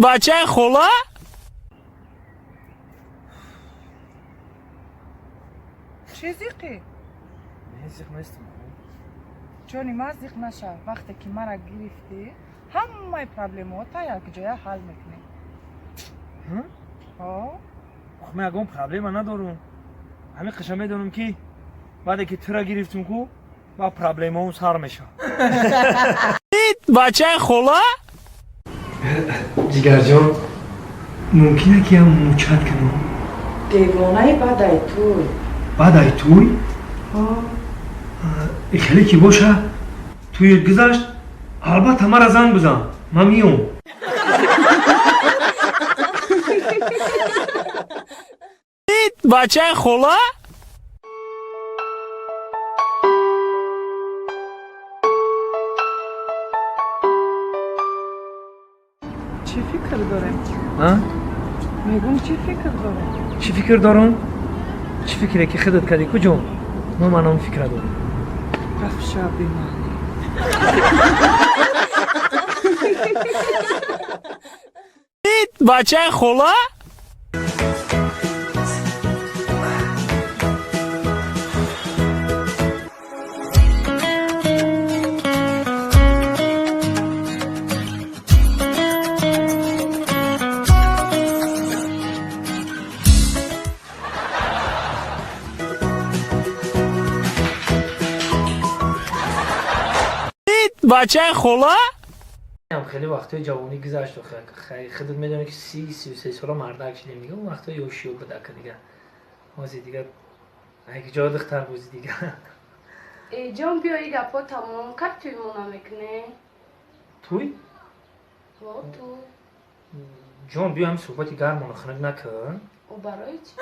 Бачаи хола. Чӣ зиқӣ? Зиқ нестам. Ҷони ман, зиқ нашав. Вақте ки мара гирифтӣ, ҳамаи проблемаота якҷоя ҳал мекунем. Ман ягон проблема надорум. Ҳамин қиша медонам, ки баъде ки тура гирифтум ку, ба проблемаом сар мешавад. Бачаи хола. Ҷигарҷон, мумкина ки ям мучат кунам? Девонаи, баъдай туй. Баъдай туй? Хеле ки боша, туйит гузашт, албатта мара занг бизан, ман миём. Бачаи хола. Чӣ фикр дорем? Мегум, чӣ фикр дорем? Чӣ фикр дорам? Чӣ фикре ки худат кардӣ ку, ҷон, мо ман он фикра дорам. Рафша биманӣ. Бачаи хола. Бачаи хола. Хеле вақтҳои ҷавонӣ гузашт. Худат медонӣ, ки 30, 33 сола мардак шидем дига. Он вақтҳои ёшиё будака дига. Ҳозир дига ҷо духтар бозӣ дига. Э, ҷон, биё, и гапҳо тамом кард, туй мо намекунем? Туй? Во, туй. Ҷон, биё, ҳами суҳбати гармоно хунук накун. О, барои чӣ?